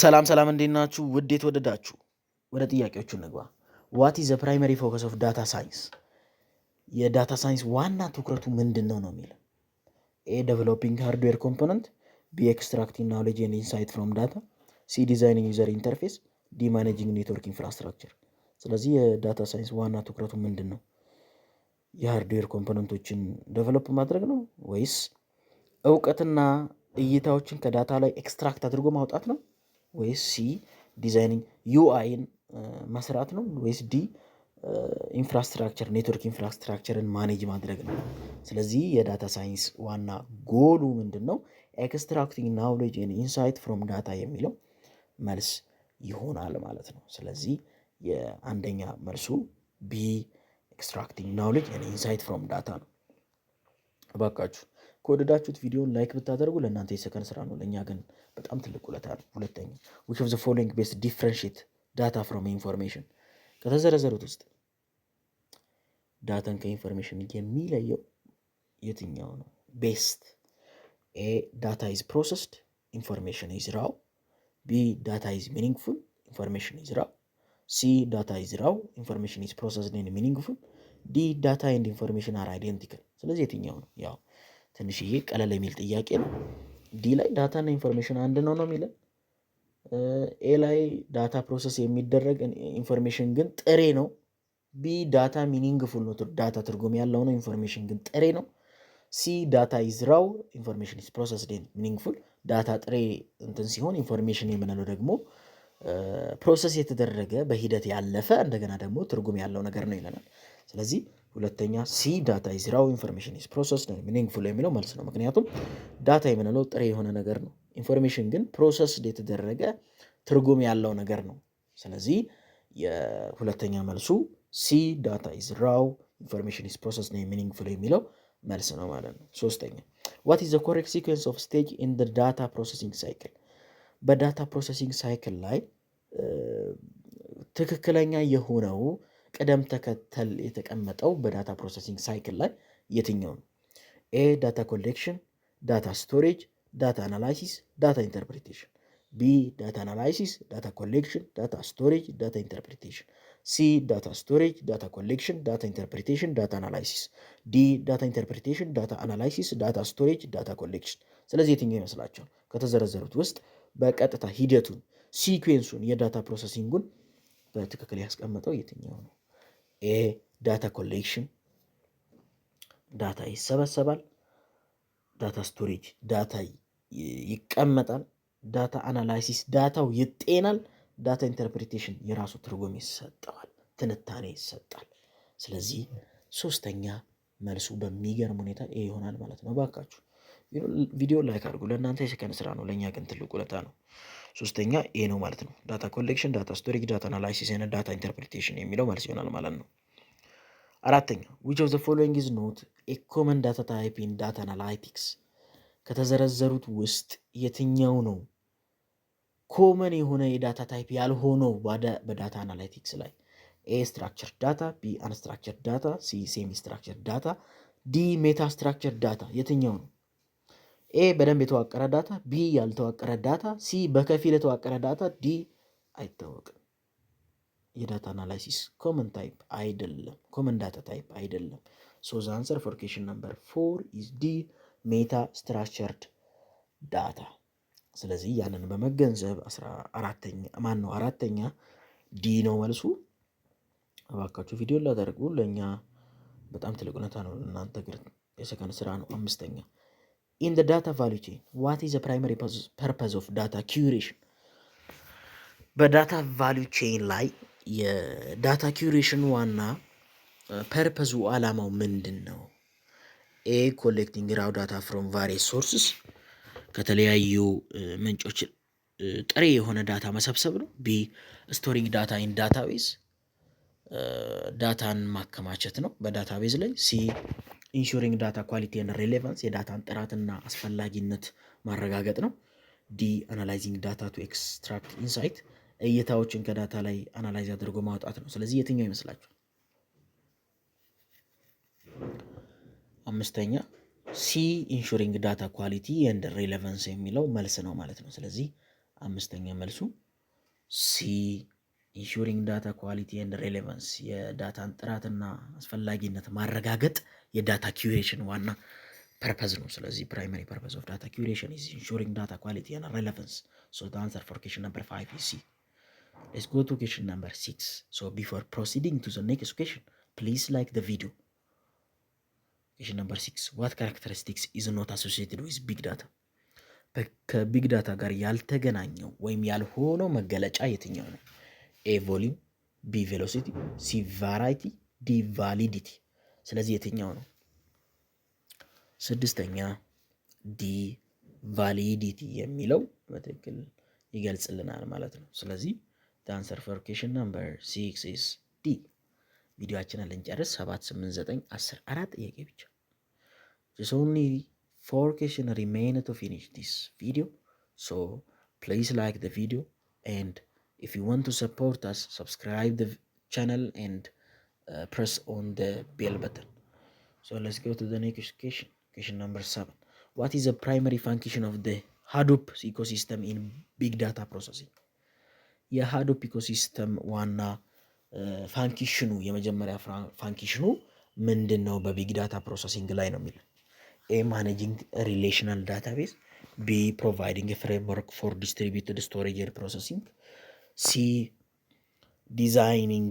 ሰላም ሰላም፣ እንዴት ናችሁ? ውድ የተወደዳችሁ፣ ወደ ጥያቄዎቹ እንግባ። What is the primary focus of data science? የ data science ዋና ትኩረቱ ምንድን ነው ነው የሚለው። A, developing hardware component፣ B, extracting knowledge and insight from data፣ C, designing user interface፣ D, managing network infrastructure። ስለዚህ የ data science ዋና ትኩረቱ ምንድን ነው? የ hardware component ኦችን develop ማድረግ ነው ወይስ እውቀትና እይታዎችን ከ data ላይ extract አድርጎ ማውጣት ነው ወይስ C, designing UI ን መስራት ነው ወይስ D, infrastructure, network infrastructure ን manage ማድረግ ነው? ስለዚህ የ data science ዋና ጎሉ ምንድን ነው? Extracting knowledge and insight from data የሚለው መልስ ይሆናል ማለት ነው። ስለዚህ የአንደኛ መልሱ B, extracting knowledge and insight from data ነው። እባካችሁ ከወደዳችሁት ቪዲዮን like ብታደርጉ ለእናንተ የሰከንድ ስራ ነው፣ ለእኛ ግን በጣም ትልቅ ውለታ ነው። ሁለተኛ፣ which of the following best differentiate data from information? ከተዘረዘሩት ውስጥ data ን ከ information የሚለየው የትኛው ነው? Best። A, data is processed, information is raw። B, data is meaningful, information is raw። C, data is raw, information is processed and meaningful። D, data and information are identical። ስለዚህ የትኛው ነው? ያው ትንሽዬ ቀለል የሚል ጥያቄ ነው። D ላይ data ና information አንድ ነው ነው የሚለን። A ላይ data process የሚደረግ፣ information ግን ጥሬ ነው። B, data meaningful ነው፣ data ትርጉም ያለው ነው፣ information ግን ጥሬ ነው። C, data is raw, information is processed and meaningful። Data ጥሬ እንትን ሲሆን information የምንለው ደግሞ process የተደረገ፣ በሂደት ያለፈ፣ እንደገና ደግሞ ትርጉም ያለው ነገር ነው ይለናል። ስለዚህ ሁለተኛ C, data is raw, information is processed meaningful የሚለው መልስ ነው። ምክንያቱም data የምንለው ጥሬ የሆነ ነገር ነው። Information ግን processed የተደረገ ትርጉም ያለው ነገር ነው። ስለዚህ የሁለተኛ መልሱ C, data is raw, information is processed meaningful የሚለው መልስ ነው ማለት ነው። ሶስተኛ፣ what is the correct sequence of stage in the data processing cycle? በ data processing cycle ላይ ትክክለኛ የሆነው ቅደም ተከተል የተቀመጠው በ data processing cycle ላይ የትኛው ነው? A, data collection፣ data storage፣ data analysis፣ data interpretation። B, data analysis፣ data collection፣ data storage፣ data interpretation። C, data storage፣ data collection፣ data interpretation፣ data analysis። D, data interpretation፣ data analysis፣ data storage፣ data collection። ስለዚህ የትኛው ይመስላችኋል? ከተዘረዘሩት ውስጥ በቀጥታ ሂደቱን፣ sequence ኡን፣ የ data processing ኡን በትክክል ያስቀመጠው የትኛው ነው? A, data collection፣ data ይሰበሰባል። Data storage፣ data ይቀመጣል። Data analysis፣ data ው ይጤናል። Data interpretation የራሱ ትርጉም ይሰጠዋል፣ ትንታኔ ይሰጣል። ስለዚህ ሶስተኛ መልሱ በሚገርም ሁኔታ A ይሆናል ማለት ነው። እባካችሁ ቪዲዮ like አድርጉ። ለእናንተ የሰከንድ ስራ ነው፣ ለእኛ ግን ትልቅ ውለታ ነው። ሶስተኛ A ነው ማለት ነው። Data collection፣ data storage፣ data analysis እና data interpretation የሚለው መልስ ይሆናል ማለት ነው። አራተኛ፣ which of the following is not a common data type in data analytics? ከተዘረዘሩት ውስጥ የትኛው ነው common የሆነ የ data type ያልሆነው በ data analytics ላይ? A, structured data፣ B, unstructured data፣ C, semi structured data፣ D, meta structured data። የትኛው ነው? A, በደንብ የተዋቀረ data፣ B, ያልተዋቀረ data፣ C, በከፊል የተዋቀረ data፣ D, አይታወቅም። የ data analysis common type አይደለም፣ common data type አይደለም። So the answer for question number four is D, meta structured data። ስለዚህ ያንን በመገንዘብ 14ኛ ማን ነው፣ አራተኛ D ነው መልሱ። እባካችሁ ቪዲዮ ላደርጉ፣ ለእኛ በጣም ትልቅ እውነታ ነው፣ እናንተ ግን የሰከንድ ስራ ነው። አምስተኛ፣ in the data value chain, what is primary purpose of data curation? በ data value chain ላይ የ data curation ዋና purpose ኡ፣ አላማው ምንድን ነው? A, collecting raw data from various sources፣ ከተለያዩ ምንጮች ጥሬ የሆነ data መሰብሰብ ነው። B, storing data in database፣ data ን ማከማቸት ነው በ database ላይ። C, ensuring data quality and relevance፣ የ data ን ጥራትና አስፈላጊነት ማረጋገጥ ነው። D, analyzing data to extract insight፣ እይታዎችን ከ data ላይ analyze አድርጎ ማውጣት ነው። ስለዚህ የትኛው ይመስላችኋል? አምስተኛ C, ensuring data quality and relevance የሚለው መልስ ነው ማለት ነው። ስለዚህ አምስተኛ መልሱ C ensuring data quality and relevance፣ የ data ን ጥራትና አስፈላጊነት ማረጋገጥ የ data curation ዋና purpose ነው። ስለዚህ primary purpose of data curation is ensuring data quality and relevance። So the answer for question number 5 is C። Let's go to question number 6። So before proceeding to the next question, please like the video። Question number 6: What characteristics is not associated with big data? ከ big data ጋር ያልተገናኘው ወይም ያልሆነው መገለጫ የትኛው ነው? A volume፣ B velocity፣ C variety፣ D validity። ስለዚህ የትኛው ነው? ስድስተኛ D validity የሚለው በትክክል ይገልጽልናል ማለት ነው። ስለዚህ answer for question number 6 is D። ቪዲዮአችንን ልንጨርስ ሰባት፣ ስምንት፣ ዘጠኝ፣ 10፣ አራት ጥያቄ ብቻ። Just only four question remain to finish this video, so please like the video, and if you want to support us, subscribe the channel and press on the bell button. So let's go to the next question. Question number 7: What is the primary function of the Hadoop ecosystem in big data processing? የ Hadoop ecosystem ዋና function ኑ፣ የመጀመሪያ function ኑ ምንድን ነው በ big data processing ላይ ነው የሚለው። A managing relational database፣ B providing framework for distributed storage and processing፣ C designing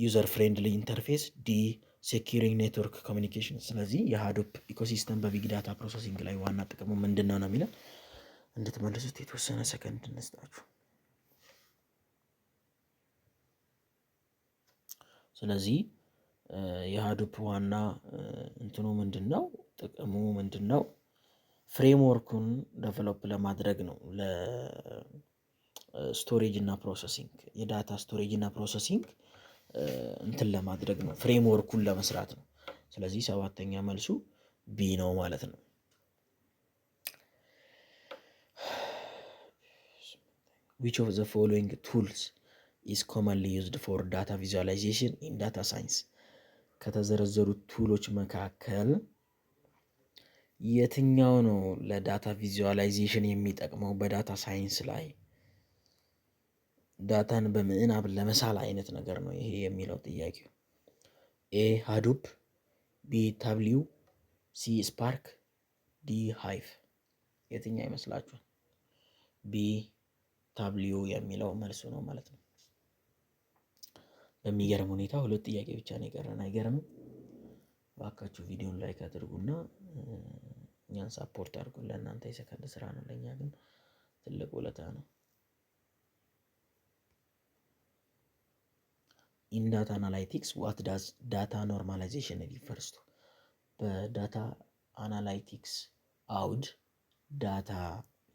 user friendly interface፣ D securing network communication። ስለዚህ የ Hadoop ecosystem በ big data processing ላይ ዋና ጥቅሙ ምንድን ነው ነው የሚለን። እንድትመልሱት የተወሰነ ሰከንድ እንስጣችሁ። ስለዚህ የ Hadoop ዋና እንትኑ ምንድን ነው? ጥቅሙ ምንድን ነው? Framework ኡን develop ለማድረግ ነው። ለ storage እና processing፣ የ data storage እና processing እንትን ለማድረግ ነው። Framework ኡን ለመስራት ነው። ስለዚህ ሰባተኛ መልሱ B ነው ማለት ነው። Which of the following tools is commonly used for data visualization in data science? ከተዘረዘሩት tool ኦች መካከል የትኛው ነው ለ data visualization የሚጠቅመው፣ በ data science ላይ data ን በምናብ ለመሳል አይነት ነገር ነው ይሄ የሚለው ጥያቄው። A Hadoop፣ B Tableau፣ C Spark፣ D Hive። የትኛው ይመስላችኋል? B Tableau የሚለው መልሱ ነው ማለት ነው። በሚገርም ሁኔታ ሁለት ጥያቄ ብቻ ነው የቀረን። አይገርምም? እባካችሁ ቪዲዮን like አድርጉና እኛን support አድርጉ። ለእናንተ የሰከንድ ስራ ነው፣ ለእኛ ግን ትልቅ ውለታ ነው። In data analytics, what does data normalization refers to? በ data analytics አውድ data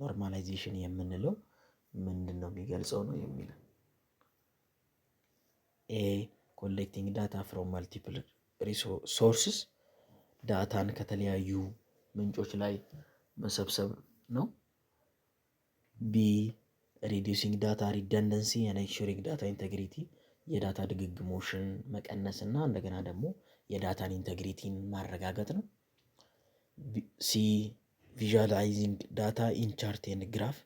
normalization የምንለው ምንድን ነው የሚገልጸው ነው የሚለው። A collecting data from multiple sources፣ data ን ከተለያዩ ምንጮች ላይ መሰብሰብ ነው። B reducing data redundancy and ensuring data integrity፣ የ data ድግግሞሽን መቀነስ እና እንደገና ደግሞ የ data ን integrity ን ማረጋገጥ ነው። C visualizing data in chart and graph፣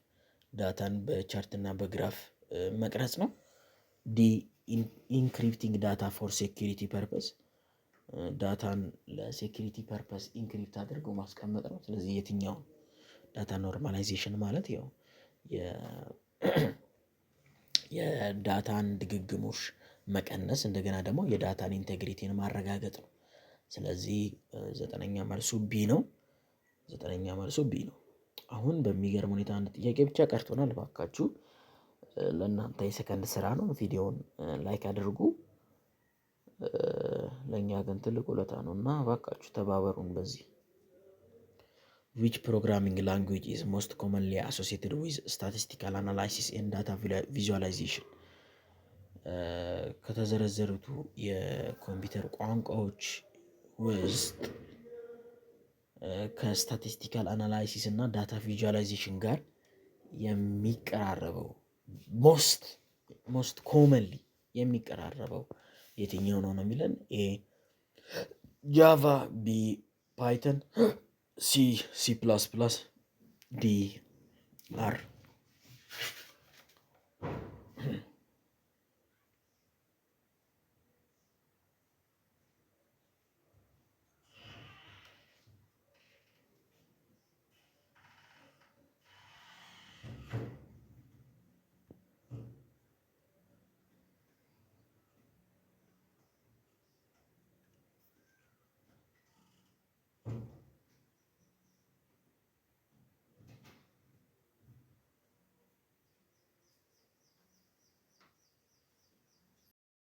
data ን በ chart እና በ graph መቅረጽ ነው። D encrypting data for security purpose፣ data ን ለ security purpose encrypt አድርጎ ማስቀመጥ ነው። ስለዚህ የትኛው? Data normalization ማለት ያው የ data ን ድግግሞሽ መቀነስ፣ እንደገና ደግሞ የ data ን integrity ን ማረጋገጥ ነው። ስለዚህ ዘጠነኛ መልሱ B ነው። ዘጠነኛ መልሱ B ነው። አሁን በሚገርም ሁኔታ አንድ ጥያቄ ብቻ ቀርቶናል። እባካችሁ ለእናንተ የሰከንድ ስራ ነው። ቪዲዮውን like አድርጉ። ለእኛ ግን ትልቅ ውለታ ነው እና እባካችሁ ተባበሩን በዚህ። Which programming language is most commonly associated with statistical analysis and data visualization? ከተዘረዘሩት የኮምፒውተር ቋንቋዎች ውስጥ ከ statistical analysis እና data visualization ጋር የሚቀራረበው፣ most commonly የሚቀራረበው የትኛው ነው ነው የሚለን። A Java፣ B Python፣ C C plus plus፣ D R።